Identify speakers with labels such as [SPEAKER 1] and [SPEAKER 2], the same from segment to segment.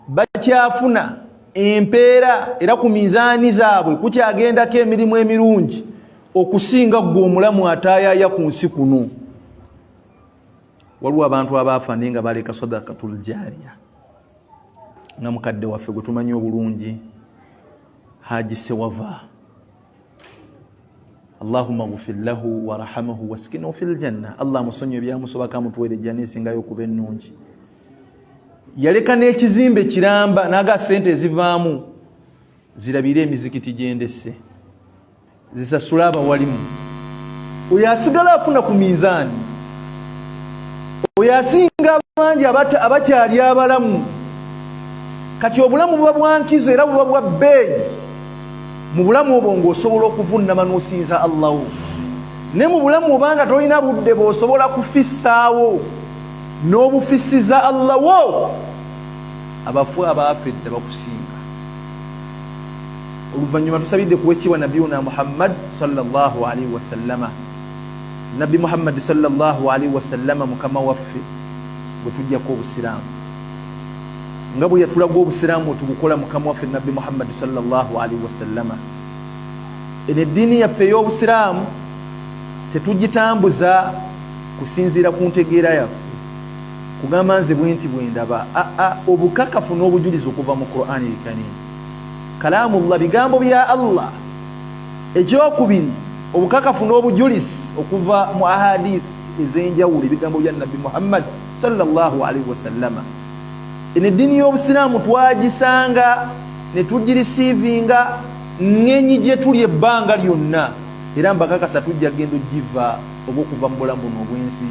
[SPEAKER 1] Bakyafuna empeera era ku mizaani zaabwe kukyagendako emirimu emirungi okusinga ggwe omulamu ataayaaya ku nsi kuno. Waliwo abantu abaafa naye nga baleka sadakatul jariya, nga mukadde waffe gwe tumanyi obulungi, Haji Sewava, Allahumma ghfir lahu warahamahu waskinahu fil janna. Allah amusonyiwe ebyamusobako, amutuweere ejjana esingayo okuba ennungi. Yaleka n'ekizimbe kiramba n'aga sente ezivaamu zirabire emizikiti gyendese, zisasule abawalimu. Oyo asigala afuna ku minzaani, oyo asinga abangi abakyali abalamu. Kati obulamu buba bwankizo era buba bwa bbeeyi. Mu bulamu obwo ng'osobola okuvunnama n'osinza Allahu, ne mu bulamu obanga tolina budde bw'osobola kufissaawo n'obufisiza Allawo, abafu abaafa edda bakusinga. Oluvannyuma tusabidde kuwa ekitiibwa nabiyuna Muhammad sallallahu alaihi wasallama. Nabbi Muhammadi sallallahu alaihi wasallama mukama waffe bwe tujjako obusiraamu, nga bwe yatulaga obusiraamu tubukola. Mukama waffe Nabbi Muhammadi sallallahu alaihi wasallama, eno eddiini yaffe ey'obusiraamu tetugitambuza kusinziira ku ntegeera yaffe, kugamba nze bwenti bwendaba. Aa, obukakafu n'obujulizi okuva mu Qur'ani lkarim, kalamullah, bigambo bya Allah. Ekyokubiri, obukakafu n'obujulizi okuva mu ahadith ez'enjawulo, ebigambo bya Nabbi Muhammad sallallahu alaihi wasallama. Eno eddiini y'obusiraamu twagisanga ne tugirisiivinga ŋŋenyi gye tuli ebbanga lyonna, era mbakakasa tujja genda ogiva oba okuva mu bulamu buno obw'ensi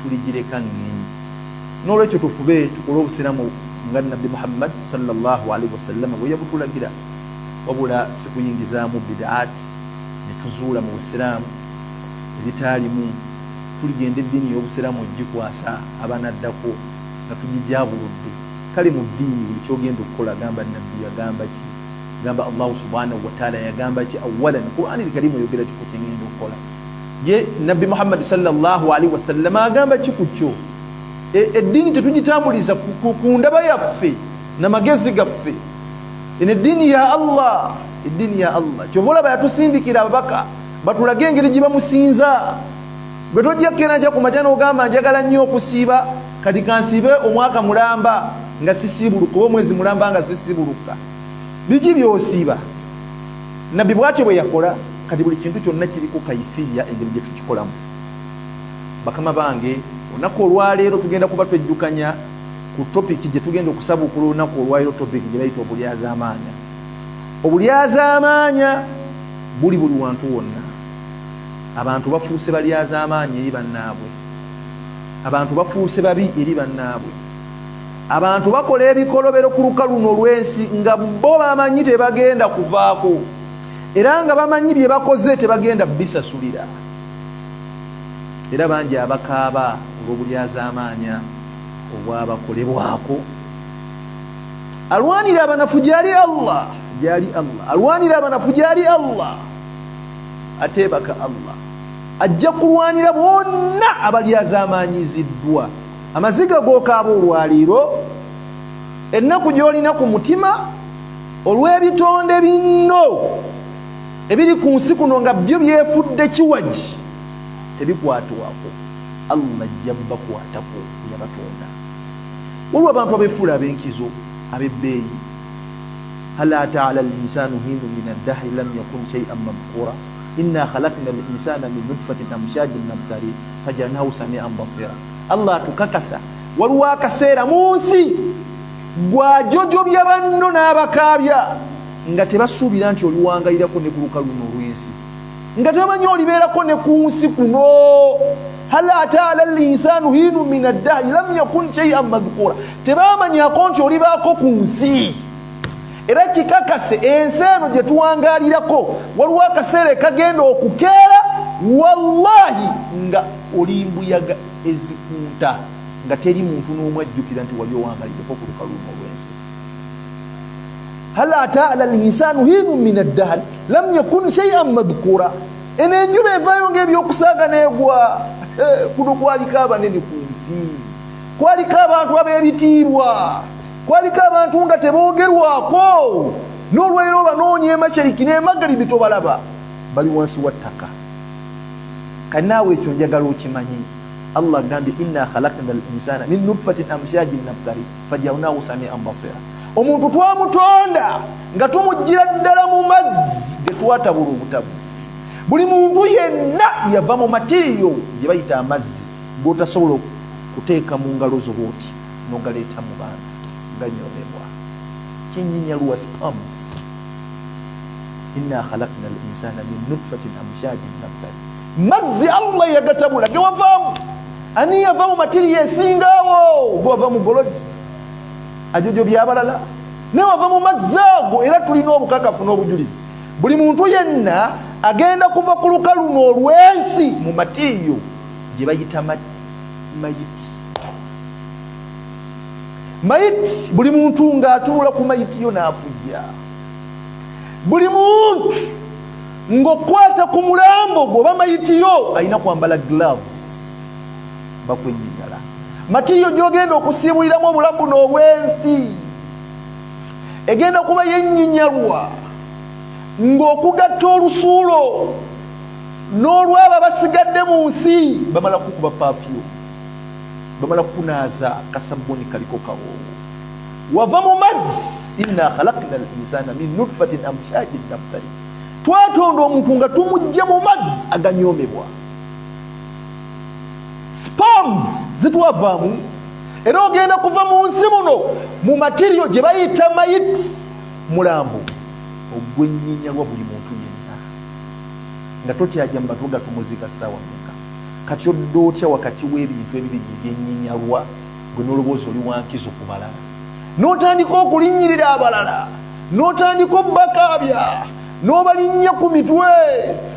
[SPEAKER 1] tuligireka ŋŋenyi. N'olwekyo tufube tukole obusiraamu nga Nabbi Muhammad sallallahu alaihi wasallama bwe yabutulagira, wabula si kuyingizaamu bidaat ne tuzuula mu busiraamu ebitaalimu. Tuligenda eddiini y'obusiraamu ogikwasa abanaddako nga tugijabuludde. Kale mu ddiini buli kyogenda okukola gamba Nabbi yagamba ki, gamba Allahu subhanahu wataala yagamba ki, awalan Qurani lkarimu eyogera ki ku kyengenda okukola, ye Nabbi Muhammadi sallallahu alaihi wasallama agamba ki ku kyo. Eddiini tetugitambuliza ku ndaba yaffe namagezi gaffe. Eno eddiini ya Allah, eddiini ya Allah. Kyova olaba yatusindikira ababaka batulage engeri gye bamusinza. Gwe tojja kukera nja ku makya n'ogamba njagala nnyo okusiiba, kati kansiibe omwaka mulamba nga sisiibuluka oba omwezi mulamba nga sisiibuluka. Biki by'osiiba? Nabbi bwatyo bwe yakola. Kati buli kintu kyonna kiriko kaifiya, engeri gye tukikolamu. Bakama bange, olunaku olwaleero tugenda kuba twejjukanya ku topiki gye tugenda okusabuukula olunaku olwaleero, topiki gye bayita obulyazaamaanya. Obulyazaamaanya buli buli wantu wonna. Abantu bafuuse balyazaamaanya eri bannaabwe, abantu bafuuse babi eri bannaabwe, abantu bakola ebikolobero ku luka luno olw'ensi nga bo bamanyi tebagenda kuvaako, era nga bamanyi bye bakoze tebagenda bisasulira. Era bangi abakaaba olw'obulyazaamaanya obwabakolebwako. Alwanira abanafu gyali Allah, gyali Allah, alwanira abanafu gyali Allah, ateebaka. Allah ajja kulwanira bonna abalyazaamaanyiziddwa. Amaziga g'okaaba olwaleero, ennaku gy'olina ku mutima olw'ebitonde binno ebiri ku nsi kuno nga byo byefudde kiwagi, tebikwatwako. Allah ajja bakwatako yabatonda. Waliwo abantu abefuula ab'enkizo, ab'ebbeeyi. Hal ata ala linsanu hinu min addahri lam yakun shaian madhkura inna khalakna linsana min nutfatin amshajin nabtali fajalnahu samian basira. Allah atukakasa waliwo akaseera mu nsi gwajojobya banno n'abakaabya nga tebasuubira nti oliwangayirako ne ku lukalu luno olw'ensi, nga tebamanyi olibeerako ne ku nsi kuno. Hal ata ala linsanu hinu min addahri lam yakun shaian madhkura, tebamanyako nti olibaako ku nsi. Era kikakase ensi eno gye tuwangaalirako waliwo akaseera ekagenda okukeera, wallahi, nga oli mbuyaga ezikunta, nga teri muntu n'omu ajjukira nti wali owangaliddeko ku lukalu luno olw'ensi. Hal ata ala linsanu hinu min addahri lam yakun shaian madhkura. Eno enjuba evaayo ngaebyokusaaga negwa. Kuno kwaliko abanene ku nsi, kwaliko abantu ab'ebitiibwa. Kwaliko abantu nga teboogerwako, n'olwaliro banoonya emashariki n'emagaribi tobalaba, bali wansi wa ttaka. Kanaawe ekyo njagala okimanyi. Allah agambye, inna khalakna al insana min nutfatin amshajin nabtali fajalnahu samian basira. Omuntu twamutonda nga tumuggira ddala mu mazzi getwatabula obutabuzi. Buli muntu yenna yava mu matiriyo gye bayita amazzi g'otasobola kuteeka mu ngalo zo bwoti n'ogaleeta mu bantu, ganyomebwa kinyinyalwa sperms. Inna khalakna al insana min nutfatin amshajin nabtali, mazzi Allah yagatabula gewavaamu. Ani yava mu matiriyo esingawo? Gwewava mu golodi ajojo byabalala, naye wava mu mazzi ago. Era tulina obukakafu n'obujulizi, buli muntu yenna agenda kuva ku luka luno olw'ensi mu matiriyo gye bayita mayiti. Mayiti, buli muntu ng'atunula ku mayiti yo n'afujja. Buli muntu ng'okwata ku mulambo gwe oba mayiti yo alina kwambala gloves, bakwenyinyala. Matiriyo gy'ogenda okusiibuliramu obulamu buno obw'ensi egenda kuba yennyinyalwa ng'okugatta olusuulo n'olwabo abasigadde mu nsi. Bamala kukuba perfume, bamala kukunaaza kasabbuni kaliko kawoowo. Wava mu mazzi. Inna khalakna al insana min nutfatin amshajin nabtali, twatonda omuntu nga tumugja mu mazzi aganyomebwa, sperms zitwavaamu. Era ogenda kuva mu nsi muno mu matiriyo gye bayita mayiti, mulambo ogwennyinyalwa. Buli muntu yenna nga totyaja mu matu gatumuzika ssaawa meka. Kati odda otya wakati w'ebintu ebibiri ebyenyinyalwa, gwe n'olowooza oli wankizo ku balala, n'otandika okulinnyirira abalala, n'otandika obbakaabya, n'obalinnya ku mitwe,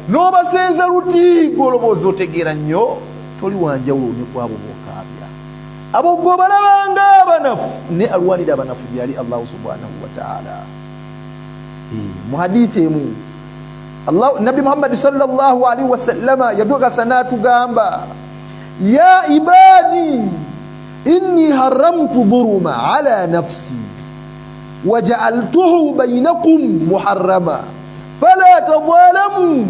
[SPEAKER 1] n'obasenza luti? Gwe olowooza otegeera nnyo, toli wanjawulo ne kwabo b'okaabya. Abo gwe obalabanga abanafu, ne alwanira abanafu gyali Allahu subhanahu wataala. Mu hadithi emu Nabbi Muhammadi sallallahu alaihi wasallama yatugasa n'atugamba, ya ibadi inni haramtu dhuruma ala nafsi wajaaltuhu bainakum muharrama fala tadhalamu.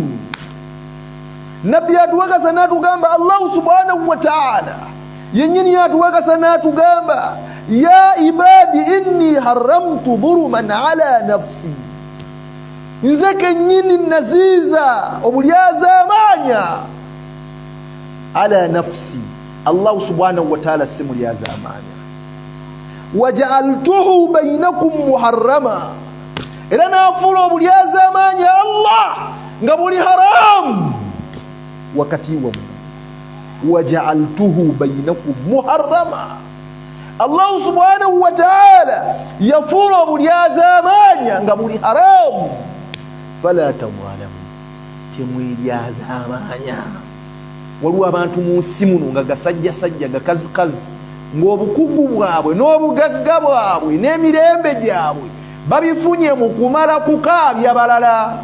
[SPEAKER 1] Nabbi atuwakasa n'atugamba, Allahu subhanahu wataala yenyini atuwakasa n'atugamba, ya ibadi inni haramtu dhuruman ala nafsi, nze kenyini naziiza obulyazaamaanya ala nafsi. Allahu subhanahu wataala si mulyazaamaanya. Wajaaltuhu bainakum muharrama, era nafuula obulyazaamaanya Allah nga buli haramu wakati wammwe. Wajaaltuhu bainakum muharrama, Allahu subhanahu wataala yafuula obulyazaamaanya nga buli haramu. Fala tadhalamu, temweryazaamaanya. Waliwo abantu mu nsi muno nga gasajjasajja, gakazikazi, ng'obukugu bwabwe n'obugagga bwabwe n'emirembe gyabwe babifunye mu kumala kukaabya balala.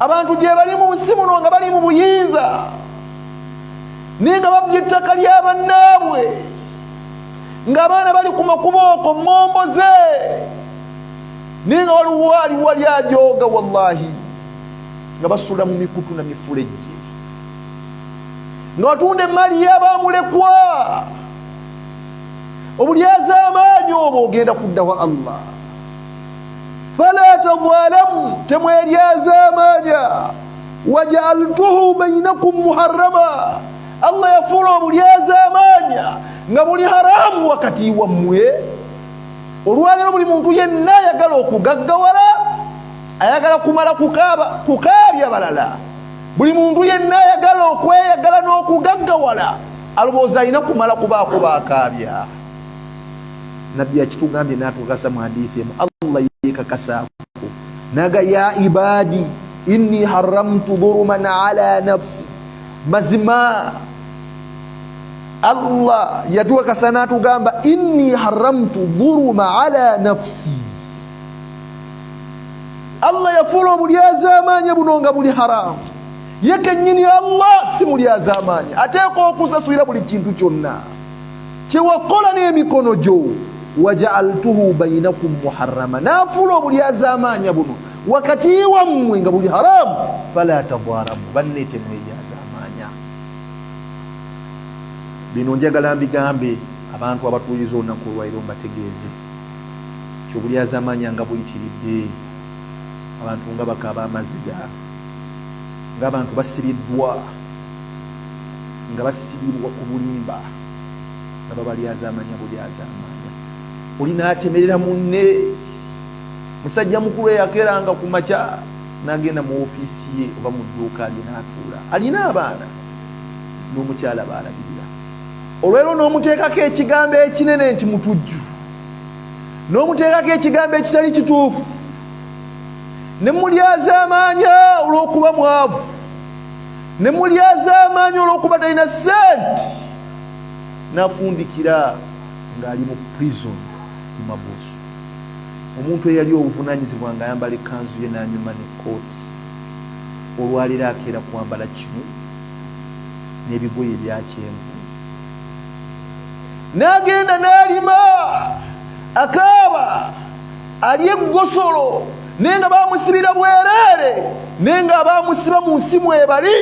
[SPEAKER 1] Abantu gye bali mu nsi muno nga bali mu buyinza, naye nga babbye ettaka lya bannaabwe, ng'abaana bali ku makubo okwo momboze, naye nga waliwo ali wali ajooga. Wallahi nga basula mu mikutu na mifulejje, nga batunda emaali y'abamulekwa. Obulyazaamaanyi obwo ogenda kuddawa Allah. Fala tadhalamu, temweryazaamaanya. Wajaaltuhu bainakum muharrama, Allah yafuula obulyazaamaanya nga buli haramu wakati wammwe. Olwaleero buli muntu yenna ayagala okugaggawala ayagala kumala kukaabya balala. Buli muntu yenna ayagala okweyagala n'okugaggawala alowooza alina kumala kubaako bakaabya. Nabbi akitugambye n'atukakasa mu hadithi emu, Allah yekakasaako naga, ya ibadi inni haramtu dhuruman ala nafsi. Mazima Allah yatukakasa n'atugamba, inni haramtu dhuruma ala nafsi, Allah yafuula obulyazaamaanya buno nga buli haramu. Ye kennyini Allah si mulyazaamaanya, ateeka okusasulira buli kintu kyonna kyewakola n'emikono gyo. Wajaaltuhu bainakum muharrama, nafuula obulyazaamaanya buno wakati wammwe nga buli haramu. Fala tadharamu, banne temweryazaamaanya. Bino njagala mbigambe abantu abatuwuliriza olunaku olwaliro, mbategeeze nti obulyazaamaanya nga buyitiridde, abantu nga bakaaba amaziga, ng'abantu basibiddwa, nga basibibwa ku bulimba, nga babalyazaamanya bulyazaamanya. Oli n'atemerera munne, musajja mukulu eyakeeranga ku makya n'agenda mu ofiisi ye oba mu dduuka lye n'atuula, alina abaana n'omukyala baalabirira. Olwero n'omuteekako ekigambo ekinene nti mutujju, n'omuteekako ekigambo ekitali kituufu, ne mulyazaamaanya olw'okuba mwavu, ne mulyazaamaanya olw'okuba talina sente, n'afundikira ng'ali mu prison, mu mabuusu. Omuntu eyali obuvunanyizibwa ng'ayambala ekkanzu ye n'anyuma n'ekkooti, olwaliro akeera kwambala kinu n'ebigoye ebyakyenvu, n'agenda n'alima, akaaba ali eggosolo, naye nga bamusibira bwereere, naye nga bamusiba mu nsi mwebali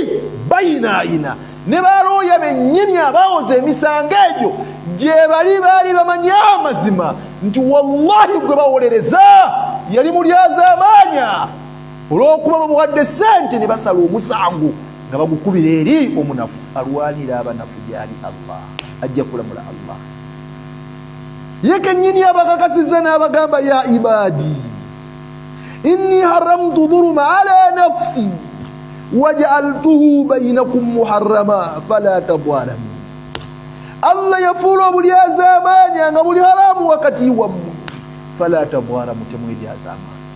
[SPEAKER 1] bayinaayina ne balooya bennyini abawoza emisango egyo gye bali, baali bamanyi amazima nti wallahi gwe bawolereza yali mulyazaamaanya, olw'okuba bamuwadde sente ne basala omusango nga bagukubira eri omunafu. Alwanira abanafu gyali Allah, ajja kulamula. Allah ye kennyini abakakasiza n'abagamba: ya ibadi inni haramtu dhuluma ala nafsi wajaaltuhu bainakum muharrama fala tadhalamu. Allah yafuula obulyazaamaanya nga buli haramu wakati wammwe. Fala tadhalamu, temweryazaamaanya,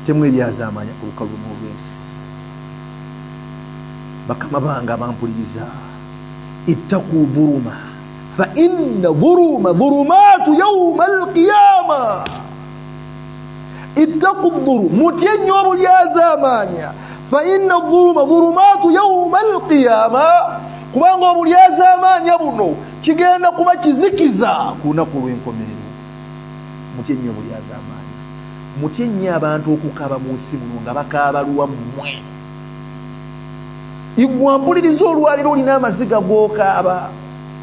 [SPEAKER 1] temweryazaamaanya ku lukalu lumu olw'ensi. Bakama bange abampuliriza, ittaku dhuluma fa inna dhuluma dhulumaatu yauma alqiyama. Ittaku dhulu, mutye nnyo obulyazaamaanya. Fa inna dhuluma dhulumaatu yauma alqiyama, kubanga obulyazaamaanya buno kigenda kuba kizikiza ku lunaku olw'enkomerero. Mutye nnyo obulyazaamaanya, mutye nnyo abantu okukaaba mu nsi muno nga bakaaba lwammwe. Igwa mpuliriza, olwaliro olina amaziga g'okaaba,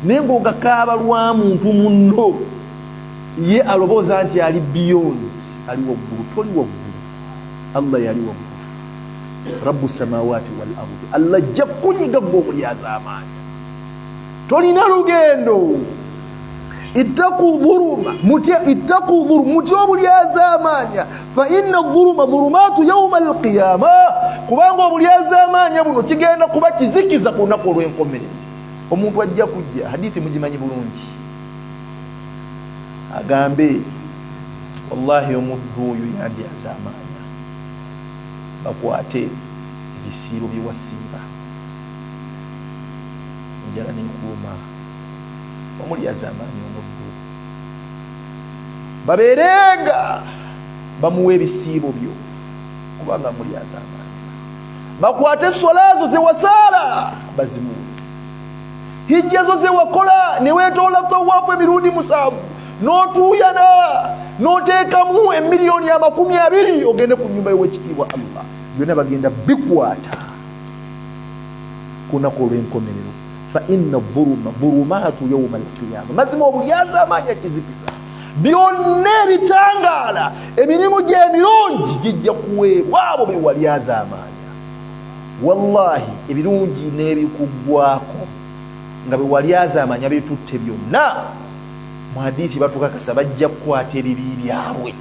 [SPEAKER 1] naye ng'ogakaaba lwa muntu munno, ye alowooza nti ali beyond, ali waggulu. Toli waggulu, Allah yali waggulu, rabu samawati wal ardi. Allah ajja kunyiga gwe omulyazaamaanya, tolina lugendo. Ittaku dhuluma, mutye, ittaku dhuluma, mutye obulyazaamaanya. Fa inna dhuluma dhulumaatu yauma alqiyama, kubanga obulyazaamaanya buno kigenda kuba kizikiza ku lunaku olw'enkomerero. Omuntu ajja kujja, hadithi mugimanyi bulungi, agambe: wallahi omuddu oyo yandyazaamaanya. Bakwate ebisiibo byewasiiba, enjala nenkuuma, omulyazaamaanya omuddu, babeerenga bamuwa ebisiibo byo kubanga mulyazaamaanya. Bakwate eswala zo zewasaala bazimuwe, hijja zo zewakola newetoola tawaafu emirundi 7, n'otuuyana n'oteekamu emiliyoni 20 ogende ku nyumba y'owekitiibwa Allah, byonna bagenda bikwata ku lunaku olw'enkomerero. Fa inna dhuluma dhulumaatu yauma alqiyama, mazima obulyazaamaanya kizikiza byonna ebitangaala. Emirimu gyemirungi gijja kuweebwa abo bewalyazaamaanya. Wallahi ebirungi n'ebikuggwako nga bewalyazaamaanya bitutte byonna. Mu hadithi batukakasa bajja kukwata ebibi byabwe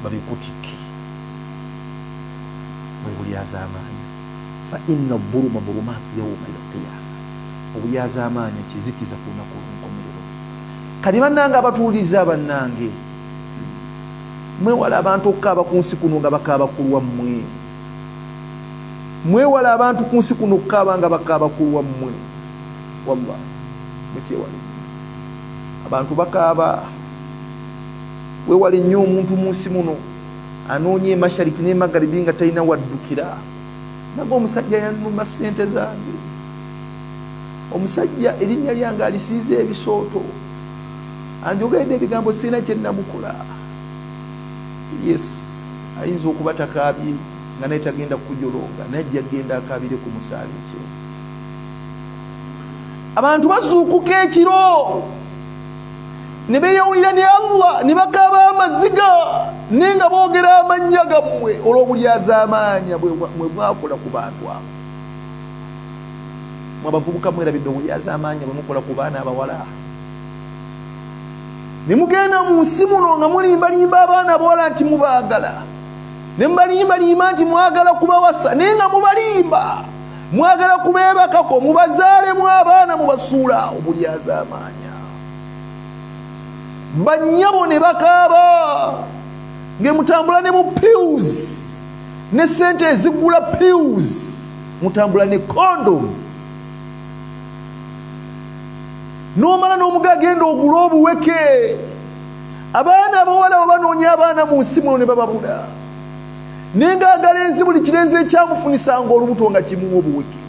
[SPEAKER 1] babikutike, bwe bulyazaamaanya. Fa inna dhuluma dhulumaatu yauma alqiyama, obulyazaamaanya kizikiza ku lunaku olw'enkomerero. Kati bannange abatuwuliriza, bannange mwewala abantu okukaaba ku nsi kuno nga bakaaba ku lwammwe. Mwewala abantu ku nsi kuno okukaaba nga bakaaba ku lwammwe. Wallahi mukyewale, abantu bakaaba. Wewale nnyo omuntu mu nsi muno anoonya emashariki nemagaribi nga talina waddukira. Naga omusajja yannuma sente zange, omusajja erinnya lyange alisiiza ebisooto. Anjogeredde ebigambo sirina kye namukola. Yes, ayinza okuba takaabye nga naye tagenda kukujolonga, naye ajja kugenda akaabire ku musaala ekiro. Abantu bazuukuka ekiro ne beeyawulira ne Allah ne bakaaba amaziga naye nga boogera amannya gammwe olw'obulyazaamaanya mwe mwakola ku bantu abo. Mwe abavubuka mwerabidde obulyazaamaanya bwe mukola ku baana abawala ne mugenda mu nsi muno nga mulimbalimba abaana abawala nti mubaagala, ne mubalimbalimba nti mwagala kubawasa, naye nga mubalimba mwagala kubeebakako, mubazaalemu abaana mubasuula obulyazaamaanya. Bannyabo ne bakaaba ngemutambula ne mu pills ne sente ezigula pills, mutambula ne condom, n'omala n'omuga agenda ogula obuweke. Abaana abawala bwe banoonya abaana mu nsi muno ne bababula, naye ng'agalenzi buli kirenzi ekyamufunisanga olubuto nga kimuwa obuweke,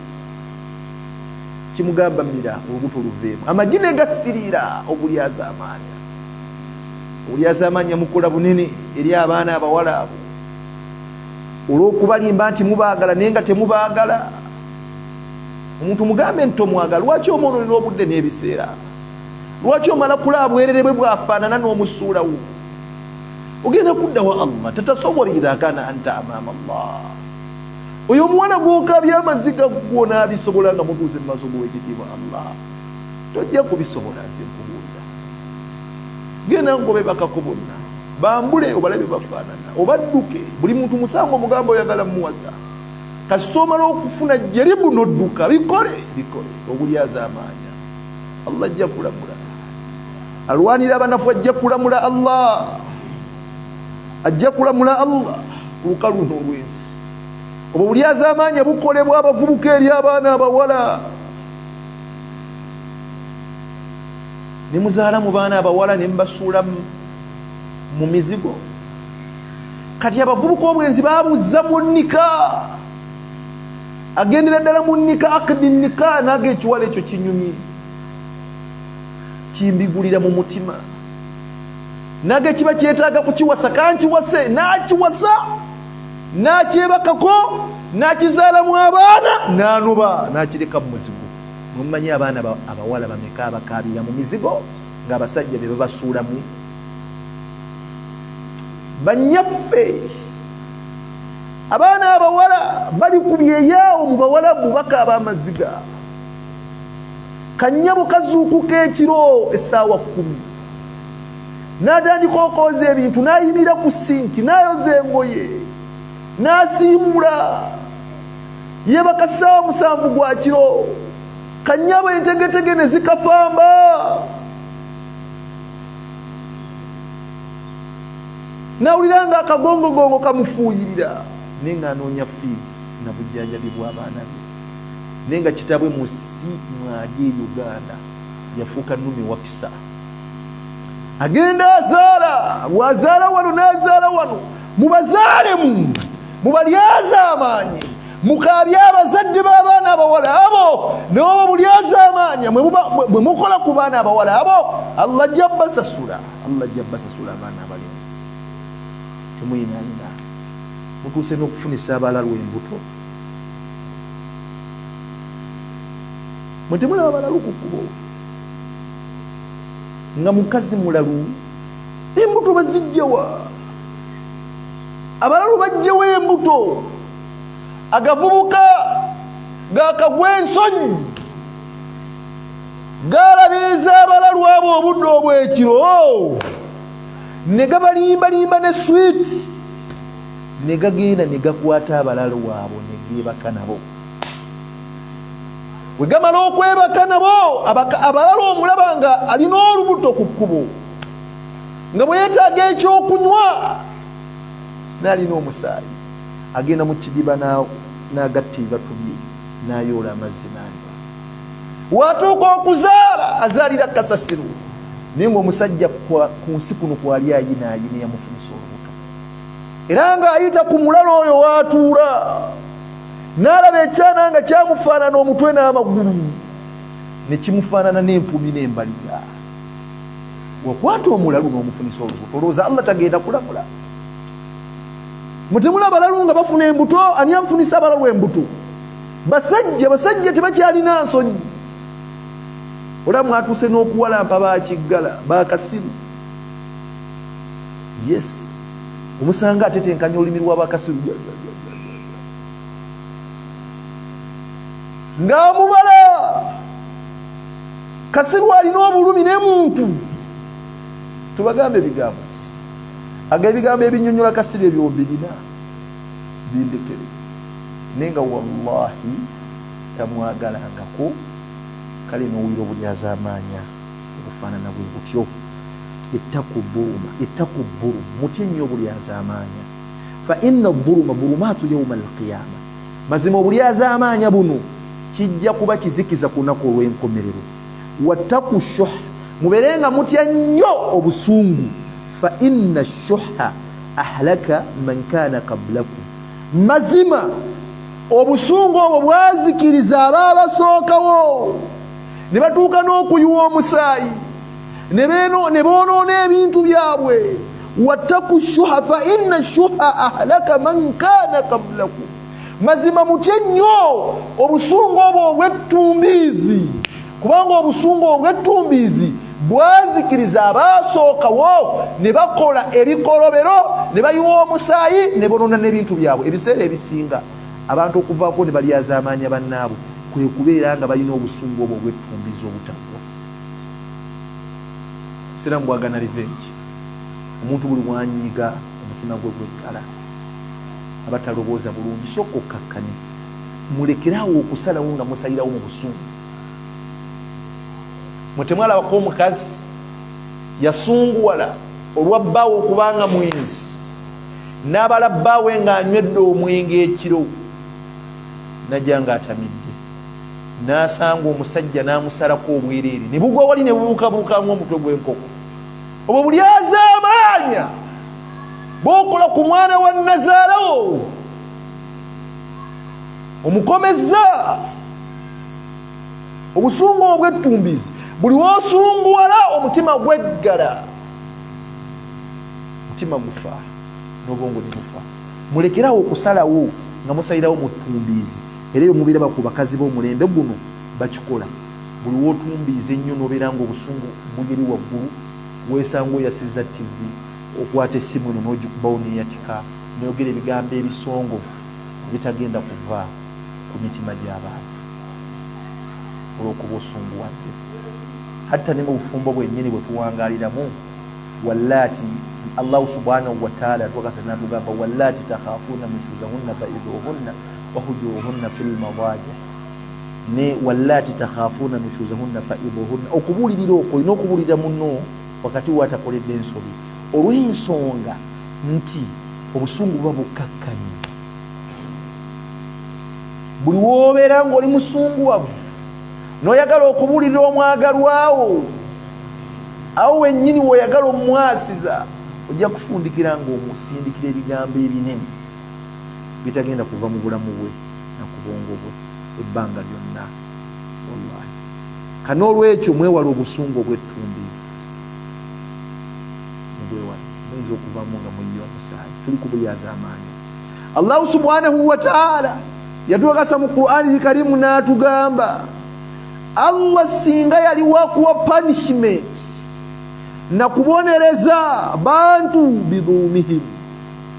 [SPEAKER 1] kimugamba mira olubuto luveemu, amagi ne gasiriira. Obulyazaamaanya, obulyazaamaanya mukola bunene eri abaana abawala abo olw'okubalimba nti mubaagala naye nga temubaagala. Omuntu mugambe nti tomwagala, lwaki omwononera obudde n'ebiseera? Lwaki omala kulaba bwerere bwe bwafaanana n'omusuulawo? Ogenda kudda wa Allah, tatasawar idha kana anta amama Allah. Oyo omuwala gwokabya amaziga gwo n'abisobola nga mutuuse mu maaso g'owekitiibwa Allah, tojja kubisobola. Nze nkubuulira, genda ngobe bakako bonna bambule obalabe bafaanana, obadduke. Buli muntu musango omugamba oyagala muwasa, kasita omala okufuna jeribu n'odduka. Bikole, bikole obulyazaamaanya. Allah ajja kulamula, alwanira abanafu ajja kulamula. Allah ajja kulamula, Allah ku lukalu luno olw'ensi. Obwo bulyazaamaanya bukolebwa abavubuka eri abaana abawala, ne muzaala mu baana abawala ne mubasuula mu mizigo. Kati abavubuka obwenzi babuzza mu nnika, agendera ddala mu nnika, akdi nnika, naga ekiwala ekyo kinyumye kimbigulira mu mutima, naga kiba kyetaaga kukiwasa, kankiwase. Nakiwasa, nakyebakako, nakizaalamu abaana, nanoba nakireka mu muzigo. Mumanyi abaana abawala bameka abakaabira mu mizigo ng'abasajja be babasuulamu? Banyaffe, abaana abawala bali ku byeyaawo mu bawalabu bakaaba amaziga. Kanyabo kazuukuka ekiro essaawa 10 n'atandika okwoza ebintu, n'ayimira ku sinki, n'ayoza engoye, n'asiimula, yeebaka ssaawa 7 gwa kiro. Kanyabo entegetege ne zikafamba, nawulira nga akagongogongo kamufuuyirira, naye ng'anoonya fees na bujjanjabi bw'abaana be, naye nga kitabwe mu si mwali e Uganda yafuuka numi wakisa. Agenda azaala, bw'azaala wano n'azaala wano. Mubazaalemu, mubalyaze amaanyi, mukaabye abazadde b'abaana abawala abo. Naye oba bulyaze amaanya bwe mukola ku baana abawala abo, Allah ajja basasula, Allah ajja basasula. Abaana abalenzi temuyinayina, mutuuse n'okufunisa abalalu embuto. Mwe temulaba balalu ku kkubo nga mukazi mulalu, embuto bazijjawa? Abalalu bajjawo embuto? Agavubuka gakagwa ensonyi galabiriza abalalu abo obudde obwekiro ne gabalimbalimba ne sweet, ne gagenda ne gakwata abalalu abo ne geebaka nabo. Bwe gamala okwebaka nabo, abalalu omulaba nga alina olubuto ku kkubo, nga bwe yeetaaga ekyokunywa n'alina omusaayi, agenda mu kidiba n'agatta ebibatu bye n'ayoola amazzi n'anywa. Watuuka okuzaala, azaalira kasasiro, naye ng'omusajja ku nsi kuno kwali ayinaayina yamufunisa olubuto, era ng'ayita ku mulalo oyo waatuula n'alaba ekyana nga kyamufaanana omutwe n'amagulu, ne kimufaanana n'empumi n'embaliga. Wakwata omulalu n'omufunisa olubuto, olowooza Allah tagenda kulamula? Mutemula abalalu nga bafuna embuto. Ani afunisa abalalu embuto? Basajja, basajja tebakyalina nsonyi. Olaba mwatuuse n'okuwalampa bakiggala bakasiru. Yes, omusanga atetenkanya olulimi lw'abakasiru ng'amubala kasiru alina obulumi ne muntu. Tubagambe ebigambo ki? Aga ebigambo ebinyonyola kasiru ebyo mbirina, bindekere. Naye nga wallahi tamwagalangako. Kale n'owulira obulyazaamaanya obufaanana bwe butyo. Ittaku buruma, ittaku burum, mutye nnyo obulyazaamaanya. Fa inna buruma burumaatu yauma alqiyama, mazima obulyazaamaanya buno kijja kuba kizikiza ku lunaku olw'enkomerero. Wattaku shuha, mubeere nga mutya nnyo obusungu. Fa inna shuha ahlaka man kana qablakum, mazima obusungu obwo bwazikiriza abaabasookawo ne batuuka n'okuyiwa omusaayi ne boonoona ebintu byabwe. Wattaku shuha fa inna shuha ahlaka man kana qablakum, mazima mutye nnyo obusungu obwo obw'ettumbiizi, kubanga obusungu obw'ettumbiizi bwazikiriza abaasookawo ne bakola ebikolobero ne bayiwa omusaayi ne bonoona n'ebintu byabwe. Ebiseera ebisinga abantu okuvaako ne balyazaamaanya bannaabwe kwe kubeera nga balina obusungu obwo obw'ettumbiizi obutaggwa. Obusiraamu bwagana revenge. Omuntu buli wanyiiga omutima gwe gweggala, aba talowooza bulungi. Sooka okkakkane, mulekere awo okusalawo nga musalirawo mu busungu. Mwe temwalabako omukazi yasunguwala olwa bbaawe okubanga mwenzi, n'abala bbaawe ng'anywedde omwenge ekiro, najja ng'atamidde, n'asanga omusajja n'amusalako obwereere ne bugwa wali ne bubuukabuuka ng'omutwe gw'enkoko. Obwo bulyazaamaanya bw'okola ku mwana wa nazaalawo, omukomezza obusungu obw'ettumbiizi. Buli w'osunguwala omutima gweggala, omutima gufa n'obwongo ne bufa. Mulekerawo okusalawo nga musalirawo mu ttumbiizi. Era ebyo mubiraba ku bakazi b'omulembe guno bakikola. Buli w'otumbiiza ennyo n'obeera ng'obusungu buli eri waggulu, weesanga oyasizza ttivi, okwata essimu eno n'ogikubawo n'eyatika, n'oyogera ebigambo ebisongovu ebitagenda kuva ku mitima gy'abantu olw'okuba osunguwadde. Hatta ne mu bufumbo bwennyini bwe tuwangaaliramu, wallaati Allahu subhanahu wataala yatwakasa n'atugamba, wallaati takhafuuna nushuzahunna faidhuhunna wahujuruhunna fil madaji, ne wallaati takhafuuna nushuzahunna faidhuhunna. Okubuulirira okwo olina okubuulirira munno wakati watakoledde ensobi, olw'ensonga nti obusungu buba bukkakkanye. Buli woobeera ng'oli musunguwavu n'oyagala okubuulirira omwagalwawo, awo wennyini w'oyagala omumwasiza, ojja kufundikira ng'omusindikira ebigambo ebinene bitagenda kuva mu bulamu bwe na ku bwongo bwe ebbanga lyonna. Wallahi, kan'olwekyo mwewale obusungu obw'ettumbiizi, mubwewale, muyinza okuvaamu nga muyiye omusaayi. Tuli ku bulyazaamaanyi. Allahu subhanahu wataala yatwakasa mu Qur'ani lkarimu n'atugamba, Allah singa yali wakuwa punishment nakubonereza bantu bidhulumihim,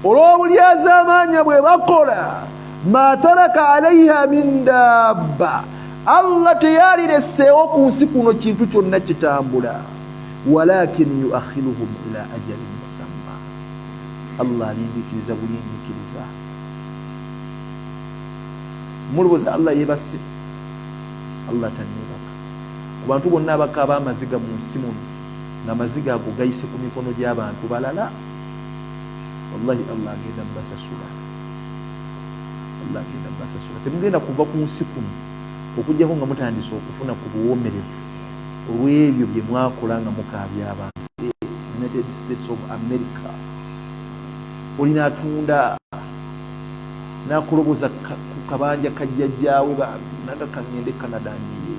[SPEAKER 1] olw'obulyazaamaanya bwe bakola, ma taraka alaiha min dabba, Allah teyalireseewo ku nsi kuno kintu kyonna kitambula, walakin yuakhiruhum ila ajalin musamma. Allah alindikiriza bulindikiriza. Mulowooza Allah yebase? Allah tanebaka. Ku bantu bonna abakaaba amaziga mu nsi muno, ng'amaziga ago gayise ku mikono gy'abantu balala, wallahi Allah agenda basasula, Allah agenda basasula. Temugenda kuva ku nsi kuno okujjako nga mutandise okufuna ku buwoomerevu olw'ebyo bye mwakola nga mukaabya abantu. United States of America, olina atunda n'akuloboza ku kabanja ka jjajjaawe, bambi naga kangende Canada njiye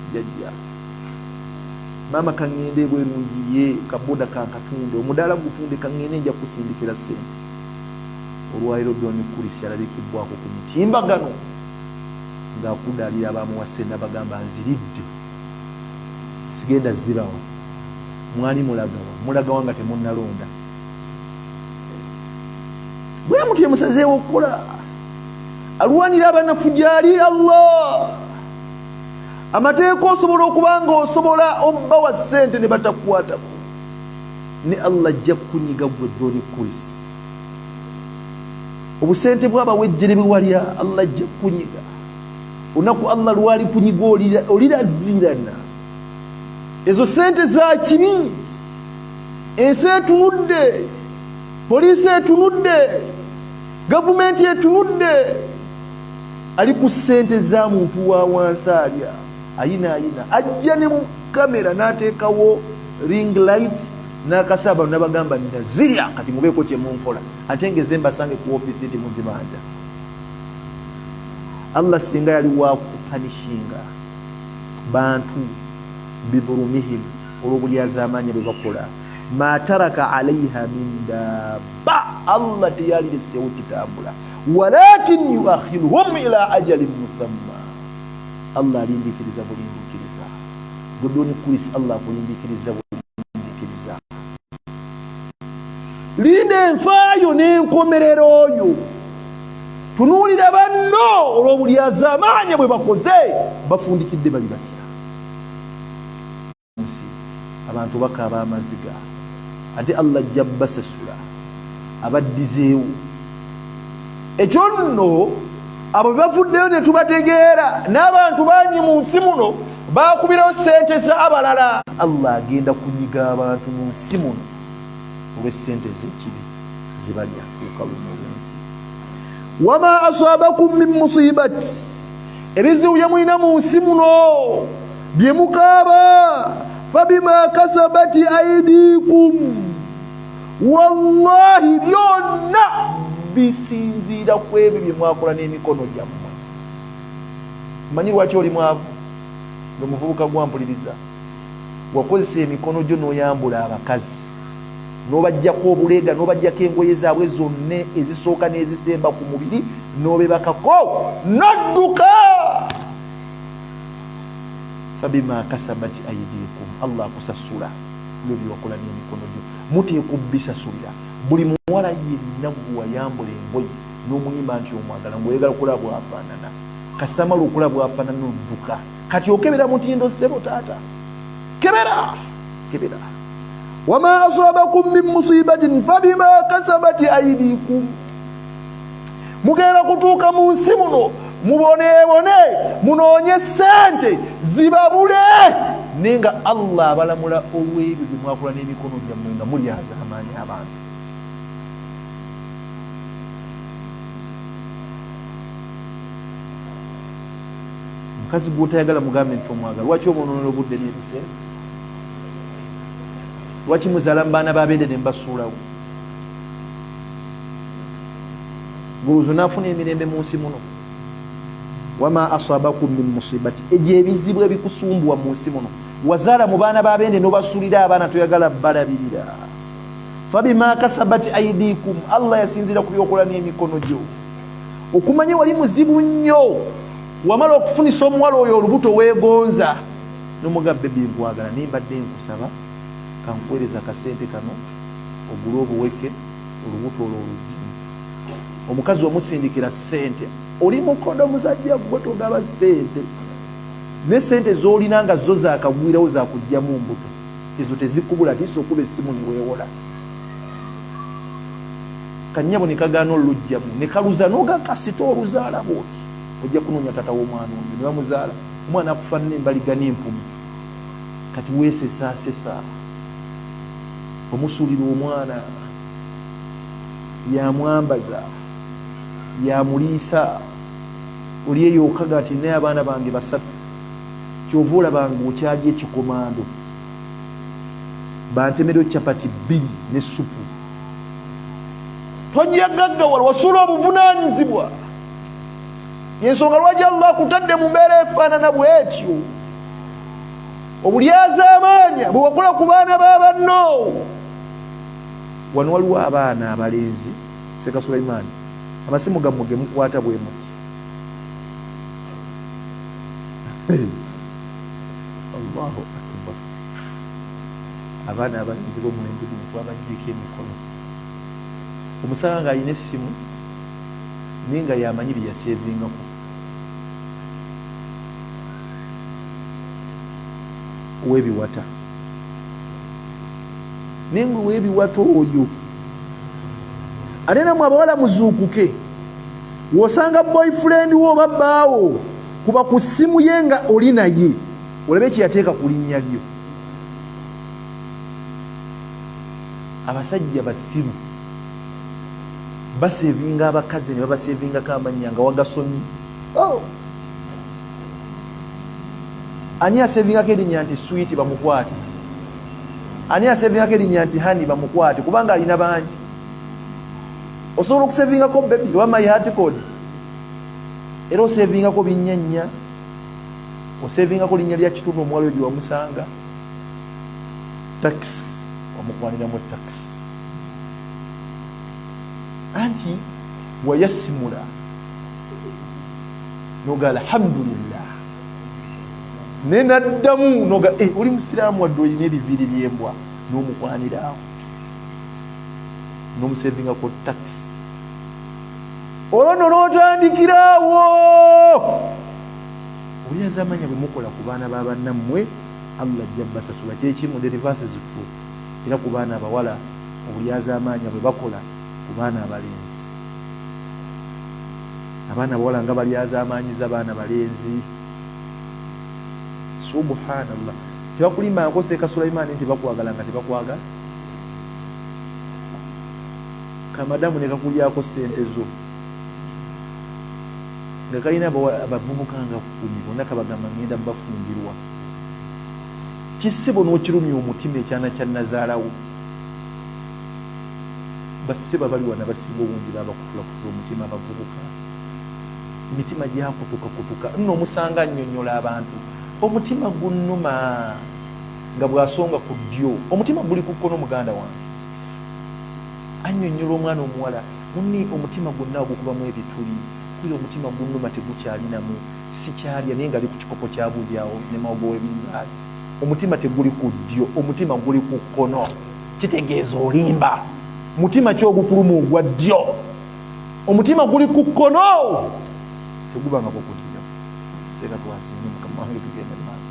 [SPEAKER 1] jjajja. Maama kaŋŋende ebweru njiye kaboda kankatunde, omudaala gutunde, kaŋŋende nja kusindikira ssente. Olwaliro Don Kurisi alabikibbwako ku mitimbagano ng'akudaalira abamuwa ssente, nabagamba nziridde, sigenda zibawa. Mwali mulagawa? Mulagawa nga temunnalonda? Bwe mutyo musazeewo okukola. Alwanira abanafu gyali Allah. Amateeka osobola okuba nga osobola obbawa ssente ne batakukwatako, ne Allah ajja kukunyiga gwe Doni Kuris. Obusente bwabawejjere bwewalya, Allah ajja kukunyiga olunaku Allah lwali kunyiga olirazirana. Ezo sente za kibi. Ensi etunudde, poliisi etunudde, gavumenti etunudde. Ali ku ssente za muntu wa wansi alya ayina ayina, ajja ne mu kamera n'ateekawo ring light n'akasaaba nabagamba nazirya, kati mubeeko kye munkola, ate ngeze mbasange ku ofiisi nti muzibanja. Allah singa yali wakupanishinga bantu bidhulumihim olw'obulyazaamaanya bwe bakola, ma taraka alaiha min dabba, Allah teyalireseewo kitambula, walakin yuakhiruhum ila ajalin musamma. Allah alindikiriza bulindikiriza. Godoni Kuris, Allah akulindikiriza bulindikiriza. Linda enfaayo n'enkomerero oyo, tunuulira banno olw'obulyazaamaanya bwe bakoze, bafundikidde bali batya nsi. Abantu bakaaba amaziga, ate Allah ajja basasula abaddizeewo. Ekyo nno abo bebavuddeyo ne tubategeera. N'abantu bangi mu nsi muno bakubirawo sente z'abalala. Allah agenda kunyiga abantu mu nsi muno olw'essente ez'ekibi zebalya kukaluma olw'ensi. Wama asabakum min musibati, ebizibu bye mulina mu nsi muno bye mukaaba, fabima kasabati aidikum, wallahi byonna bisinziira ku ebyo bye mwakola n'emikono gyammwe. Manyi lwaki oli mwavu? Gwe muvubuka gwampuliriza, wakozesa emikono gyo n'oyambula abakazi n'obajjako obuleega n'obajjako engoye zaabwe zonna ezisooka n'ezisemba ku mubiri n'obebakako n'odduka. Fabima kasabati aidikum, Allah akusasula byo byewakola n'emikono gyo. Muteeka obisasulira. Buli muwala yenna gwe wayambula engoye n'omuyimba nti omwagala ng'oyagala kulaba bwafaanana, kasamala okulaba bwafaanana odduka. Kati okebera mutindo ssebo taata, kebera kebera. Wama asabakum min musibatin fabima kasabati aidikum. Mugenda kutuuka mu nsi muno muboneebone, munoonye ssente zibabule, naye nga Allah abalamula olw'ebyo bye mwakola n'emikono gyammwe nga mulyaza amaanyi abantu. Mukazi gw'otayagala mugambe nti omwagala, lwaki obononera obudde n'ebiseera? Lwaki muzaala mu baana b'abende ne mbasuulawo? Guluzo n'afuna emirembe mu nsi muno. Wama asabakum min musibati, egyo ebizibu ebikusumbuwa mu nsi muno, wazaala mu baana b'abende n'obasulira abaana toyagala balabirira, fabima kasabati aidikum, Allah yasinziira ku byokola n'emikono gyo. Okumanya wali muzibu nnyo, wamala okufunisa omuwala oyo olubuto, weegonza nomuga bebi nkwagala, naye mbadde nkusaba kankuweereza akasente kano ogule obuweke olubuto olwo oluggimu. Omukazi omusindikira ssente, oli mukodo musajja gwe, togaba ssente, ne ssente z'olina nga zo zakagwirawo zakugjamu mbuto, ezo tezikubula tisa okuba essimu neweewola kanyabo ne kagaana olujjamu ne kaluza noga kasita oluzaala bwoti ojja kunoonya taata w'omwana oyo ne bamuzaala omwana akufaanana embaliga n'empumi. Kati weesesaasesa omusuulira omwana, yamwambaza, yamuliisa, oli eyo okaga nti naye abaana bange basatu, kyova olaba nga okyalya ekikomando, bantemereo capati 2 ne supu. Tojja gaggawala, wasuula obuvunaanyizibwa. Yensonga lwaki Allah akutadde mu mbeera efaanana bwetyo. Obulyazaamaanya bwe wakola ku baana ba banno. Wano waliwo abaana abalenzi, Seeka Sulaimaani, amasimu gammwe ge mukwata bwe muti. Allahu akbar. Abaana abalenzi b'omulembe guno twabaggyeko emikono. Omusanga ng'alina essimu naye nga yamanyi bye yaseevingako. Owebiwata naye nga owebiwata oyo ate namwe abawala muzuukuke wosanga boyfriend wo oba bbaawo kuba ku ssimu ye nga oli naye olabe kyeyateeka ku linnya lyo. Abasajja basiru basevinga abakazi ne babasevingako amannya nga wagasomye. Oh! Ani asevingako erinnya nti swiiti bamukwate? Ani asevingako erinnya nti hani bamukwate? Kubanga alina bangi. Osobola okusevingako baby oba my heart code, era osevingako binnya nnya, osevingako linnya lya kitundu omuwala oyo gye wamusanga, takisi wamukwaniramu takisi, anti wayasimula noga alhamdulillah naye naddamu noga eh, oli musiraamu wadde olina ebiviiri byembwa n'omukwaniraawo n'omusevingako takisi olwo no n'otandikiraawo olyazamanya bwe mukola ku baana ba bannammwe Allah ajja basasula kyekimu. The reverse is true era ku baana abawala, obulyazamaanya bwe bakola ku baana abalenzi. Abaana abawala nga balyazaamaanyiza baana balenzi, subhanallah. Tebakulimbanko Seeka Sulaimaani nti bakwagala nga tebakwagala, kamadamu ne kakulyako ssente zo nga kalina abavubuka nga kkumi bonna kabagamba ngenda bafumbirwa. Kissebo n'okirumya omutima ekyana kya nazaalawo. Bassebo abali wano abasinga obungi babakutulakutula omutima abavubuka, emitima gyakutukakutuka nno. Omusanga annyonnyola abantu omutima gunnuma nga bw'asonga ku ddyo, omutima guli ku kkono. Muganda wange annyonnyola omwana omuwala munne, omutima gwonna ogukubamu ebituli kuyo, omutima gunnuma tegukyalinamu, sikyalya, naye nga ali ku kikopo kya buugi awo ne mawogo w'ebinzaali. Omutima teguli ku ddyo, omutima guli ku kkono. Kitegeeza olimba. Mutima ki ogukuluma ogwa ddyo? Omutima guli ku kkono, tegubangako ku ddyo. Seeka twasinye mukama wange, tugende maaso.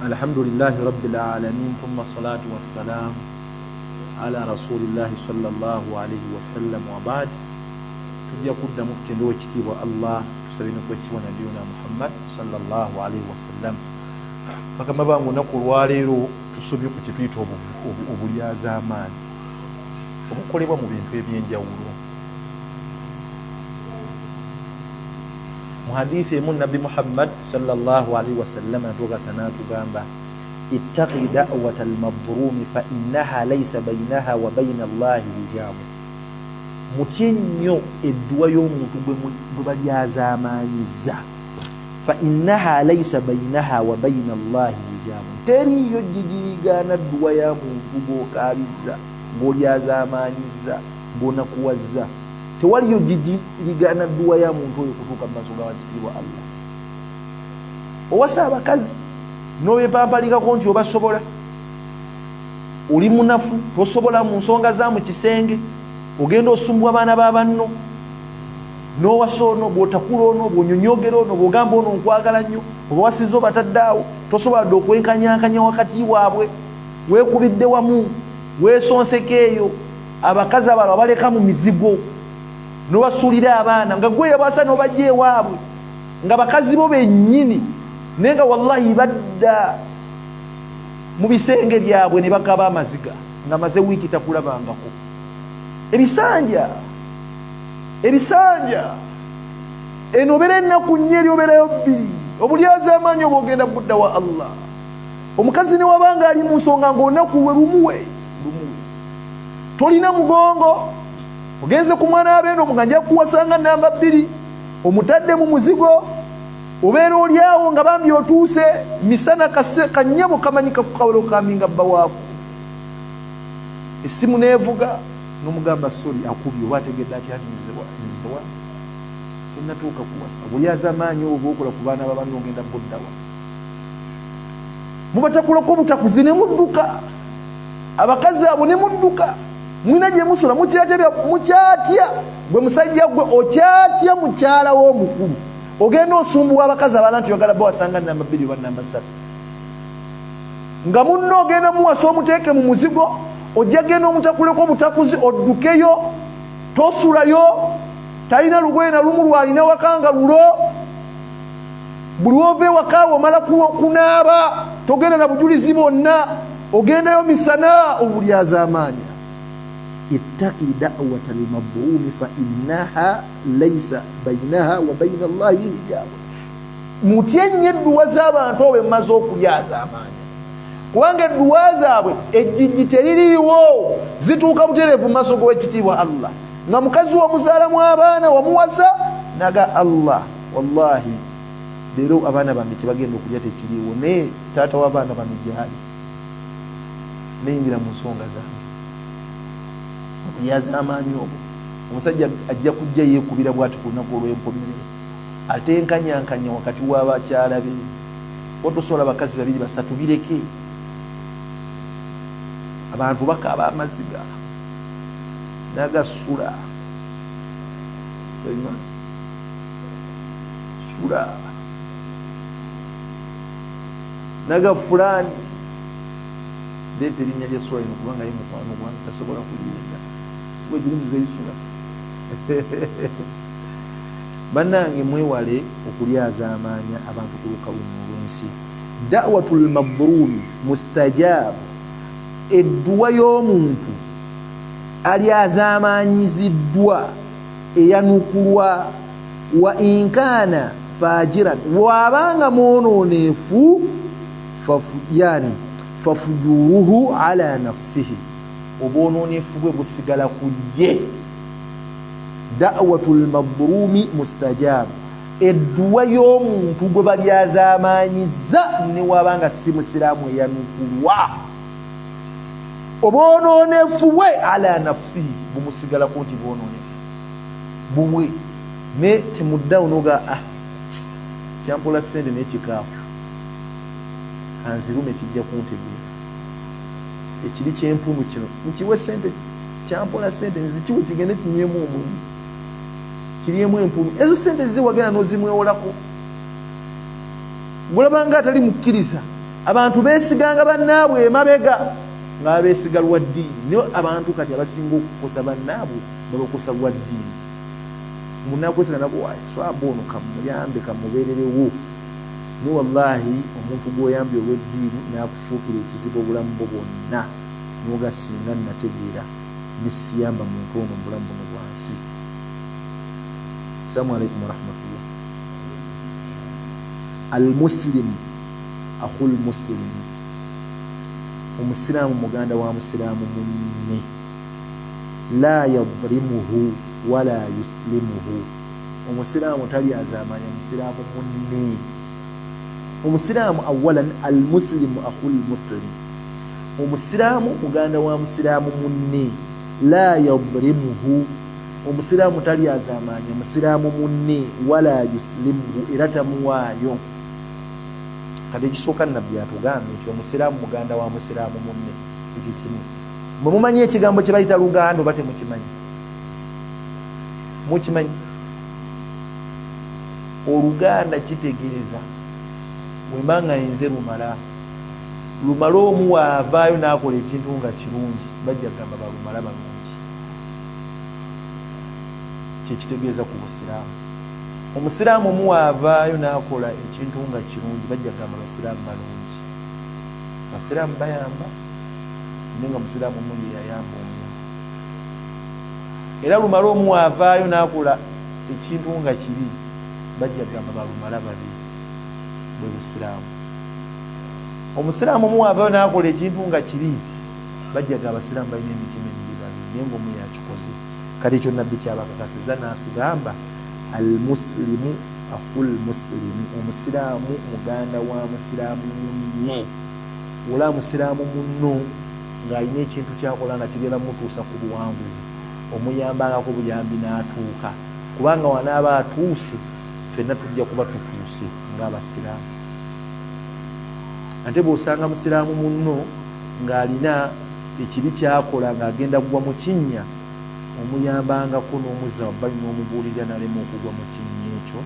[SPEAKER 1] Alhamdulillahi rabbil alamin, thumma salatu wassalam ala rasulillahi sallallahu alaihi wasallam, wa ba'd. Tujja kuddamu tutendewo ekitiibwa Allah, Tusabye nokwekitiibwa Nabiyuna Muhammad sallallahu alaihi wasallam. Bakama bange, olunaku olwaleero tusomye ku kyetuyita obulyazaamaanyi obukolebwa mu bintu ebyenjawulo. Mu hadithi emu Nabbi Muhammad sallallahu alaihi wasallam atugasa n'atugamba, ittaqi da'wata almadrumi fa innaha laisa bainaha wa baina Allahi hijabu. Mutye nnyo edduwa y'omuntu gwe balyazaamaanyiza, fa innaha laisa bainaha wa baina Allahi hijabu, teriiyo gigirigaana dduwa ya muntu gw'okaabizza, gw'olyazaamaanyiza, gw'onakuwazza. Tewaliyo gigirigaana dduwa ya muntu oyo kutuuka mu maaso ga wakitiibwa Allah. Owasa abakazi n'obepampalikako nti obasobola, oli munafu, tosobola mu nsonga za mu kisenge, ogenda osumbuwa abaana ba banno, n'owasa ono, bw'otakula ono, bw'onyonyogera ono, bw'ogamba ono nkwagala nnyo, obawasiza obatadde awo, tosobola dde okwenkanyankanya wakati waabwe, weekubidde wamu, weesonseka eyo, abakazi abalala wabaleka mu mizigo, n'obasuulira abaana nga gwe yabasa n'obajja ewaabwe nga bakazi bo bennyini, naye nga wallahi badda mu bisenge byabwe ne bakaba amaziga nga maze wiiki takulabangako. Ebisanja, ebisanja eno obeera ennaku nnyo, eri obeerayo bbiri, obulyazaamaanyi oba ogenda budda wa Allah. Omukazi ne wabanga ali mu nsonga ng'olunaku lwe lumuwe lumuwe, tolina mugongo, ogenze ku mwana wabeeno nga nja kuwasanga namba 2, omutadde mu muzigo, obeera oliawo nga bambi otuuse misana kanyabo kamanyi kakukawero kaminga bba waako, essimu neevuga nomugamba sori akubye oba ategedde atya nti nzizewa tonatuuka kuwasa. Obulyazaamaanyi obwo bwokola ku baana babanno ogenda buddawa? Mubatakulako obutakuzi ne mudduka, abakazi abo ne mudduka, mulina gye musula, mukyatya, mukyatya gwe musajja gwe okyatya mukyala w'omukulu, ogenda osumbuwa abakazi abalala nti oyagala bawasanga namba 2 oba namba 3, nga munno ogenda muwasa omuteeke mu muzigo, ojja genda omutakuleko obutakuzi oddukeyo, tosulayo, talina lugoye na lumu lwalina waka nga lulo, buli wova ewakaawe omala kunaaba, togenda na bujulizi bwonna, ogendayo misana, obulyazaamaanya. Ittaqi da'wata almadrumi fa innaha laisa bainaha wa baina Allahi hijabu. Mutye nnyo edduwa z'abantu abo bemaze okulyazaamaanya, kubanga edduwa zaabwe ejjijji teririiwo, zituuka butereevu mu maaso g'owekitiibwa Allah. Nga mukazi wamuzaalamu abaana, wamuwasa naga Allah, wallahi leero abaana bange kyebagenda okulya tekiriiwo, naye taata w'abaana bano gyali, neyingira mu nsonga zange. Okulyazaamaanyi obwo omusajja ajja kujja yeekubira bwati ku lunaku olw'enkomerero, atenkanyankanya wakati w'abakyala be. Otosobola bakazi 2 3, bireke. Abantu bakaaba amaziga nagasula sula naga fulani, leeta erinnya lya sula lino kubanga ye mukwano gwange tasobola kulirinda, sibwe giri muzeisula. Bannange mwewale okulyazaamaanya abantu ku lukalu olw'ensi. Da'watul madrumi mustajabu, edduwa y'omuntu alyazaamaanyiziddwa eyanukulwa, wa inkaana fajiran, bw'abanga mwonooneefu, yani fafujuruhu ala nafsihi, obwonooneefu bwe busigala ku ye. Da'watul madrumi mustajabu, edduwa y'omuntu gwe balyazaamaanyiza ne wabanga si musiraamu eyanukulwa, obwonoonefu bwe ala nafsihi bumusigalako nti bwonoonefu bubwe. Ne temuddawo noga ah kyampola sente n'ekikaafu kanzirume kijja kuntegeera, ekiri ky'empunu kino nkiwe sente, kyampola sente nzikiwe kigende kinywemu omunyu kiryemu empunu, ezo sente ziwagenda n'ozimwewolako. Gulabanga atali mukkiriza, abantu beesiganga bannaabwe emabega nga babeesiga lwa ddiini, naye abantu kati abasinga okukosa bannaabwe babakosa lwa ddiini. Munakwesiga nakuwaayo swaba ono kamuyambe kamubeererewo. Naye wallahi omuntu gw'oyambye olw'eddiini n'akufuukira ekizibu obulamu bwo bwonna, n'ogasinga nategeera ne siyamba muntu ono mu bulamu buno bwansi. Assalamu alaikum warahmatullah. Almuslimu akhul muslimu, omusiraamu muganda wa musiraamu munne. La yadrimuhu wala yuslimuhu, omusiraamu talyazaamanya musiraamu munne. Omusiraamu awalan, almuslimu akhul muslim, omusiraamu muganda wa musiraamu munne. La yadrimuhu, omusiraamu talyazaamanya musiraamu munne, wala yuslimuhu, era tamuwaayo. Kati ekisooka nabbi atugambye nti omusiraamu muganda wa musiraamu munne. Ekyo kimu. Mwe mumanyi ekigambo kye bayita luganda oba temukimanyi? Mukimanyi? Oluganda kitegeeza wemba nga nze lumala lumala, omu waavaayo n'akola ekintu nga kirungi, bajja kugamba balumala balungi. Kyekitegeeza ku busiraamu. Omusiraamu omu waavaayo n'akola ekintu nga kirungi, bajja kugamba basiraamu balungi, basiraamu bayamba. Naye nga musiraamu omu ye yayamba omuntu. Era lumala omu waavaayo n'akola ekintu nga kibi, bajja kugamba balumala babi. Bwe busiraamu. Omusiraamu omu waavaayo n'akola ekintu nga kibi, bajja gamba abasiraamu balina emitima emibi, babi, naye nga omu yakikoze. Kati ekyo nabbi kyabakakasiza n'atugamba almuslimu akhul muslimu, omusiraamu muganda wa musiraamu munne. Ola musiraamu munno ng'alina ekintu kyakola nga kigenda mutuusa ku buwanguzi, omuyambangako buyambi n'atuuka, kubanga wanaaba atuuse ffenna tujja kuba tutuuse ng'abasiraamu. Ate bw'osanga musiraamu munno ng'alina ekibi kyakola ng'agenda kugwa mu kinnya, omuyambangako n'omuzza wabbali n'omubuulirira n'alema okugwa mu kinnya ekyo.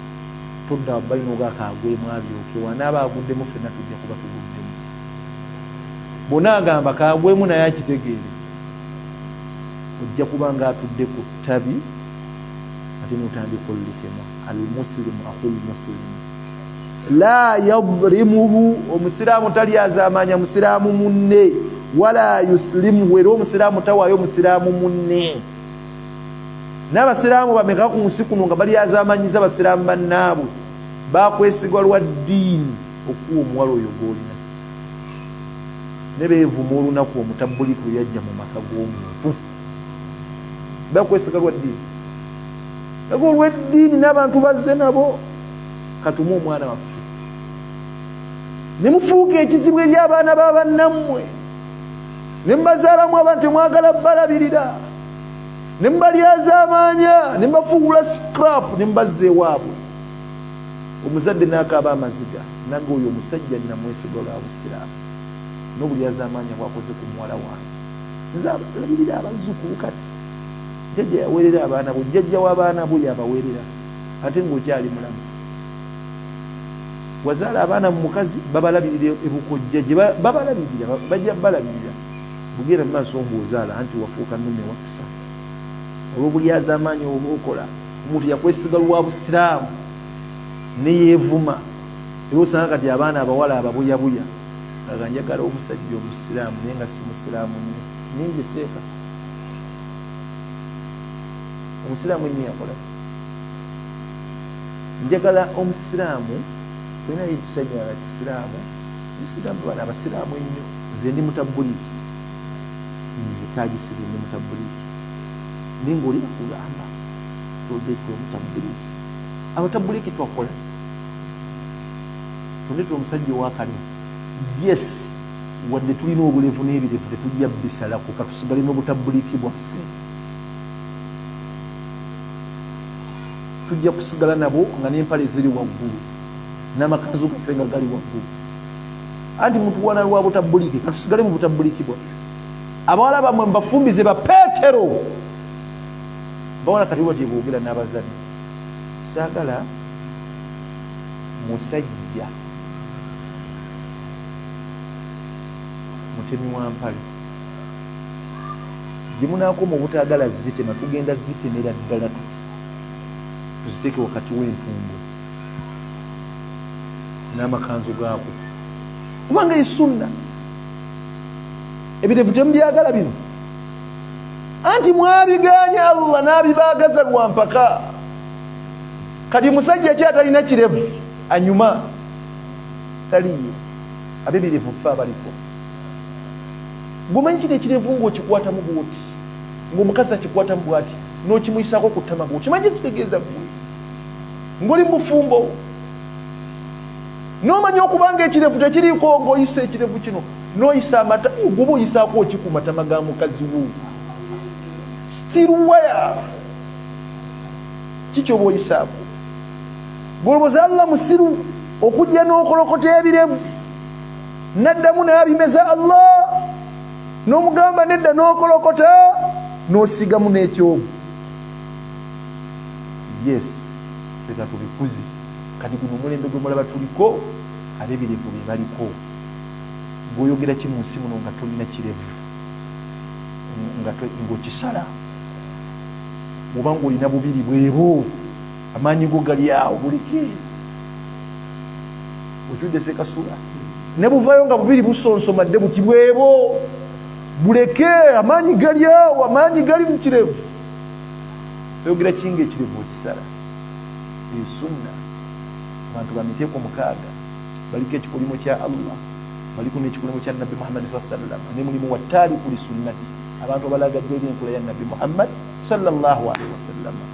[SPEAKER 1] Todda wabbali n'ogaako agwemu abyoke. Wanaaba aguddemu ffenna tujja kuba tuguddemu. Bw'onaagamba kaagwemu naye akitegeere, ojja kuba ng'atudde ku ttabi ate n'otandika olitema. Almuslimu akhul muslimu la yadrimuhu, omusiraamu talyazaamanya musiraamu munne, wala yuslimuhu, era omusiraamu tawaayo musiraamu munne. N'abasiraamu bameka ku nsi kuno nga balyazamanyiza basiraamu bannaabwe? Bakwesigwa lwa ddiini okuwa omuwala oyo gw'olina, ne beevuma olunaku omutabuliku yajja mu maka g'omuntu. Bakwesiga lwa ddiini, naga olw'eddiini n'abantu bazze nabo katume omwana waffe, ne mufuuka ekizibu eri abaana ba bannammwe, ne mubazaalamu abantu temwagala balabirira, ne mubalyazaamaanya, ne mubafuula scrap, ne mubazza ewaabwe. Omuzadde n'akaaba amaziga naga oyo omusajja namwesiga lwa busiraamu n'obulyazaamaanya bwakoze ku muwala wange. Nze alabirira abazzukulu kati jjajja yaweerera abaana bo, jjajja w'abaana bo yabaweerera, ate ng'okyali mulamu. Wazaala abaana mu mukazi, babalabirira ebukojja gye babalabirira, bajja balabirira bugenda mu maaso ng'ozaala, anti wafuuka nnume wakisa olw'obulyazaamaanyi oba okola. Omuntu yakwesiga lwa busiraamu ne yeevuma. Era osanga kati abaana abawala ababuyabuya nga njagala omusajja omusiraamu naye nga si musiraamu nnyo, naye nze seeka omusiraamu ennyo yakola, njagala omusiraamu olinayo ekisajja nga kisiraamu, nsigamba bano abasiraamu ennyo. Nze ndi mutabuliki, nze kagisibwe ndi mutabuliki, naye ngaoli bakugamba todetwe omutabuliki. Abatabuliki twakola tondetera omusajja owakale. Yes, wadde tulina obulevu n'ebirevu tetujja bisalako, katusigale n'obutabuliki bwaffe, tujja kusigala nabo nga n'empale ziri waggulu n'amakanzu gaffe nga gali waggulu. Anti mutuwana lwa butabuliki, katusigale mu butabuliki bwaffe. Abawala bamwe mubafumbize ba Petero. Bawala kati bati boogera n'abazadde, saagala musajja mutemi wa mpale. Gye munaakoma obutaagala zitema, tugenda zitemera ddala tuti. Tuziteeke wakati w'entumbo n'amakanzu gaako, kubanga esunna. Ebirevu temubyagala bino, anti mwabiganya Allah n'abibagaza lwampaka. Kati musajja ki atalina kirevu anyuma? Taliyo. Abebirevu ffe abaliko. Gwemanyi kino ekirevu ngaokikwatamu bwoti, ngaomukazi akikwatamu bwati, n'okimuyisako ku ttama bwoti, manyi ekitegeeza gwe ng'oli mu bufumbo n'omanya okubanga ekirevu tekiriiko, ng'oyisa ekirevu kino n'oyisa amata, guba oyisaako ki ku matama ga mukazi wo? Steel wire kikyoba oyisaako? Golowooza Allah musiru okujja n'okolokota ebirevu naddamu n'abimeza? Allah n'omugamba nedda, n'okolokota n'osigamu n'ekyovu. Yes, leka tubikuze. Kati guno omulembe gwe mulaba tuliko, ab'ebirevu be baliko. Gwoyogera ki mu nsi muno nga tolina kirevu, ng'okisala, oba ng'olina bubiri bwebo, amaanyi go gali awo, buleke okyudde sekasula ne buvayo nga bubiri busonsomadde buti bwebo, buleke, amaanyi gali awo, amaanyi gali mu kirevu. Oyogera kinga ekirevu okisala? Eyo sunna. Abantu bamiteeko mukaaga baliko ekikolimo kya Allah, baliko n'ekikolimo kya Nabbi Muhammadi saa sallam, ne mulimu wattaaliku li sunnati, abantu abalagajja eri enkola ya Nabbi Muhammad sallallahu alaihi wasallama.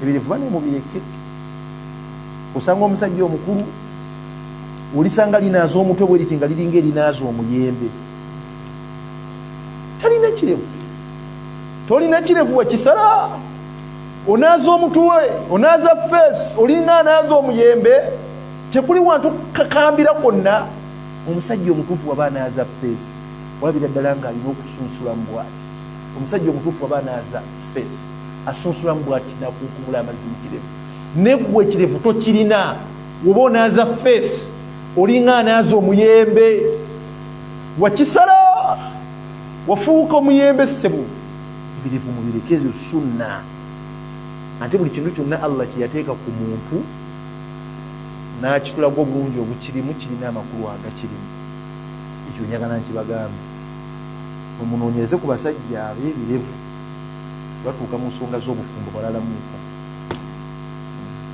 [SPEAKER 1] Ebirevu bane mubireke. Osanga omusajja omukulu olisanga linaaza omutwe bweriti nga liringa erinaaza omuyembe, talina kirevu. Tolina kirevu, wakisala, onaaza omutwe, onaaza face, olinga anaaza omuyembe, tekuli wantu kakambira kwonna. Omusajja omutuufu waba anaaza face, olabira ddala nga alina okusunsulamu bwati. Omusajja omutuufu waba anaaza face, asunsulamu bwati nakunkumula amazzi mu kirevu. Neggwe ekirevu tokirina, woba onaaza face olinga anaaza omuyembe, wakisala, wafuuka omuyembe ssebo. Ebirevu mubireke, ezo sunna. Ate buli kintu kyonna Allah kyeyateeka ku muntu n'akitulaga obulungi obukirimu, kirina amakulu agakirimu. Ekyo njagala nkibagambe, omunoonyereze ku basajja ab'ebirevu, batuuka mu nsonga z'obufumbo balalamuuko.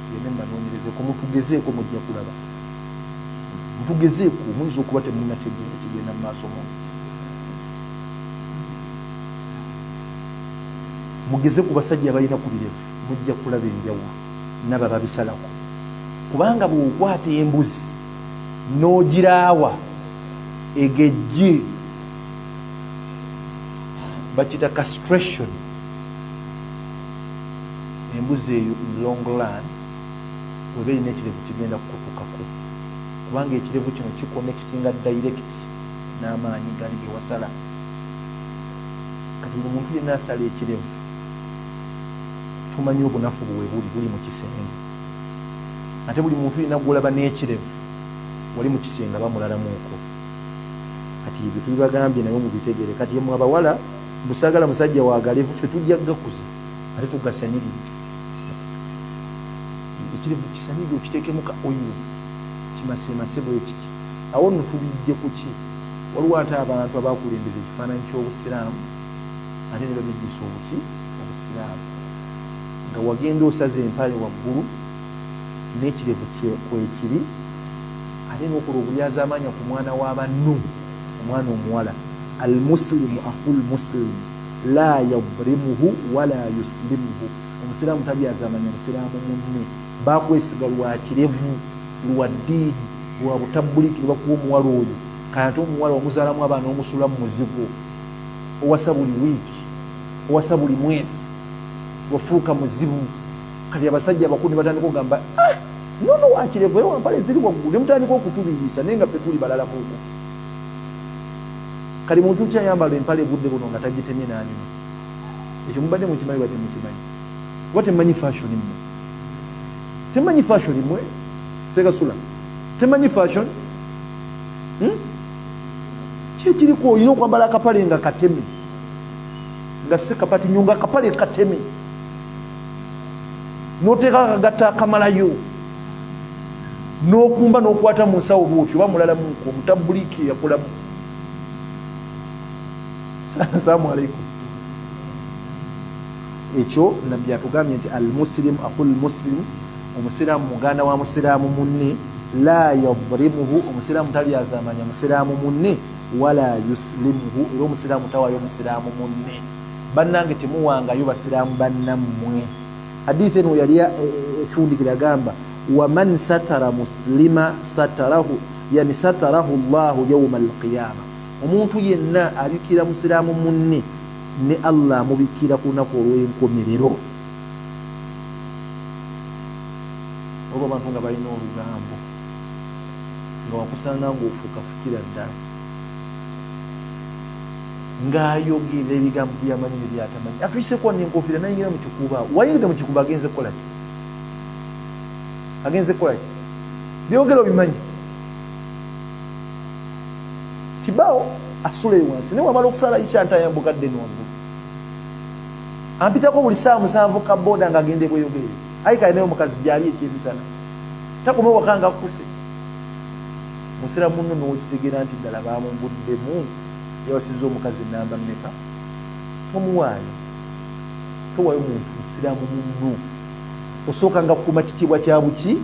[SPEAKER 1] Tugende mubanoonyerezeko, mutugezeeko, mujja kulaba. Mutugezeeko, muyinza okuba temunategeera kigenda mu maaso mu nsi. Mugeze ku basajja abalina ku birevu, mujja kulaba enjawulo nabo ababisalako, kubanga bw'okwata embuzi n'ogiraawa egejje, bakita castration, embuzi eyo in long run weba erina ekirevu kigenda kukutukako, kubanga ekirevu kino kiconnectinga direct n'amaanyi gali gewasala. Kati buli muntu yenna asala ekirevu, tumanyi obunafu bwe buli buli mu kisenge. Ate buli muntu yenna gwolaba n'ekirevu wali mu kisenge aba mulalamuuko. Kati ebyo tubibagambye naye mubitegere. Kati yemwe abawala busagala musajja wagalevu, ffe tujja gakuza ate tugasanirire. Ekirevu kisanirire, okiteekemu ka oil, kimasemase bwe kiti. Awo nno tubijje kuki? Waliwo ate abantu abakulembeza ekifaananyi ky'obusiraamu ate ne babijjisa obuki obusiraamu, nga wagenda osaza empale waggulu n'ekirevu kwekiri, ate n'okola obulyazaamaanya ku mwana wa bannu, omwana omuwala. Almusilimu akhul musilimu la yadrimuhu wala yuslimuhu. Omusiraamu talyazaamanya musiraamu munne. Bakwesiga lwa kirevu, lwa ddiini, lwa butabbuliki, ne bakuwa omuwala oyo. Kati ate omuwala omuzaalamu abaana, omusula mu muzigo, owasa buli wiiki, owasa buli mwezi, wafuuka muzibu. Kati abasajja abakulu ne batandika okugamba, ah, nono wakirevu ewa mpale ziri waggulu, ne mutandika okutubiyiisa, naye nga ffe tuli balala muko. Kati muntu ki ayambala empale budde buno nga tagitemye n'anyuma? Ekyo mubadde mukimanyi oba temukimanyi? Oba temumanyi fashion mmwe? Temumanyi fashion mmwe? Sekasula, temanyi fashion? Ki ekiriko? Olina okwambala akapale nga kateme, nga si kapati nyo, nga akapale kateme. N'oteeka akagatta akamalayo n'okumba n'okwata mu nsawo bwotyo oba mulala muko omutabuliki eyakolamu. Assalamu alaikum. Ekyo Nabbi atugambye nti almusilimu aqul muslim, omusiraamu muganda wa musiraamu munne, la yadrimuhu, omusiraamu talyazamanya musiraamu munne, wala yuslimuhu, era omusiraamu tawayo musiraamu munne. Bannange, temuwangayo basiraamu bannammwe. Hadithi eno yali efundikira agamba waman satara muslima satarahu, yani satarahu llahu yauma alqiyama, omuntu yenna abikira musiraamu munne ne Allah amubikira ku lunaku olw'enkomerero. Oba abantu nga balina olugambo nga wakusanga ng'ofuuka fukira ddala ng'ayogera ebigambo byamanyi ne byatamanyi, atuyisekuwa nenkofiira nayingira mu kikuuba. Wayingidde mu kikuuba agenze kukola ki? Agenze kukola ki? Byogera obimanyi kibaawo asula ewansi naye wamala okusala isha ntayambuka dde newaggulu ampitako buli saawa 7 ka boda nga agenda ebweyogerere. Ayi kale, naye omukazi gyali ekyemisana takoma waka nga akkuse musira munno n'okitegeera nti ddala bamuguddemu, yawasizza omukazi namba mmeka? Tomuwaayo, towayo muntu musiraamu munno. Osooka nga kukuuma kitiibwa kya buki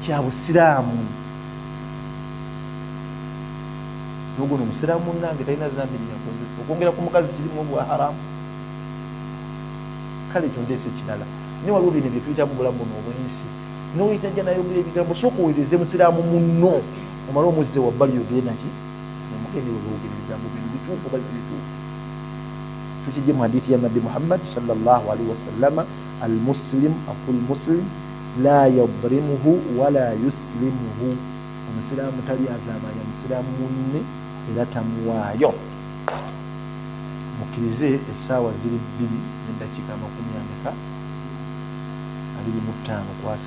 [SPEAKER 1] kya busiraamu. Noguno omusiraamu munnange talina zambi lyeyakoze okwongera ku mukazi kirimu obwa haramu. Kale ekyo ndeesa ekirala, naye waliwo bino byetuyitamu bulamu buno obwensi noyitajja nayogera ebigambo. Sooka owulirize musiraamu munno omale omuzze wabbali yogere naki omugende wewogera ebigambo bino bituufu oba si bituufu. Tukijje mu hadithi ya Nabbi Muhammad sallallahu alaihi wasallama, almuslim aqul muslim la yadrimuhu wala yuslimuhu, omusiraamu talyazaamanya musiraamu munne era tamuwaayo. Mukkirize, essaawa ziri 2 neddakiika amakumi ameka? 25 ku 3.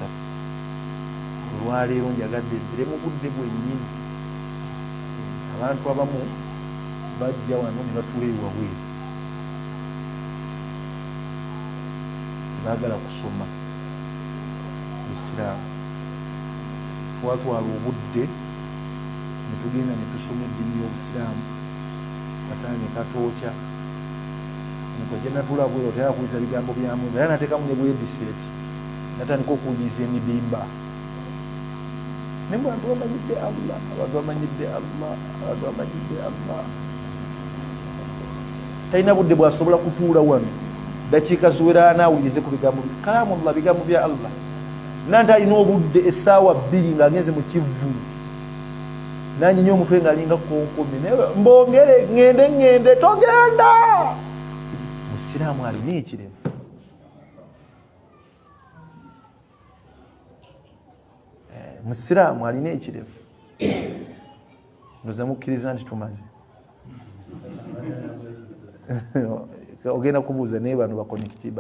[SPEAKER 1] Olwaleero njagadde mbire mu budde bwennyini. Abantu abamu bajja wano ne batuula ewabweru, tebaagala kusoma busiraamu. Twatwala obudde ne tugenda ne tusoma eddiini y'obusiraamu, kasana ne katookya. Nkojja natuula bweru teyakuyisa bigambo bya Mungu, era nateekamu ne bwediseeti natandika okuwuliriza emidimba. Naye abantu bamanyidde Allah, abantu bamanyidde Allah, abantu bamanyidde Allah. Talina budde bwasobola kutuula wano dakiika ziwera anaawulirize ku bigambo kalamullah, bigambo bya Allah. Nanti alina obudde essaawa 2 ng'agenze mu kivvulu nanyinya omutwe ng'alinga konkome, naye mbongere ŋŋende ŋŋende togenda. Musiraamu alina ekirevu. Musiraamu alina ekirevu. Ndoza mukkiriza nti tumaze. Ogenda kubuuza naye bano bakonekiti.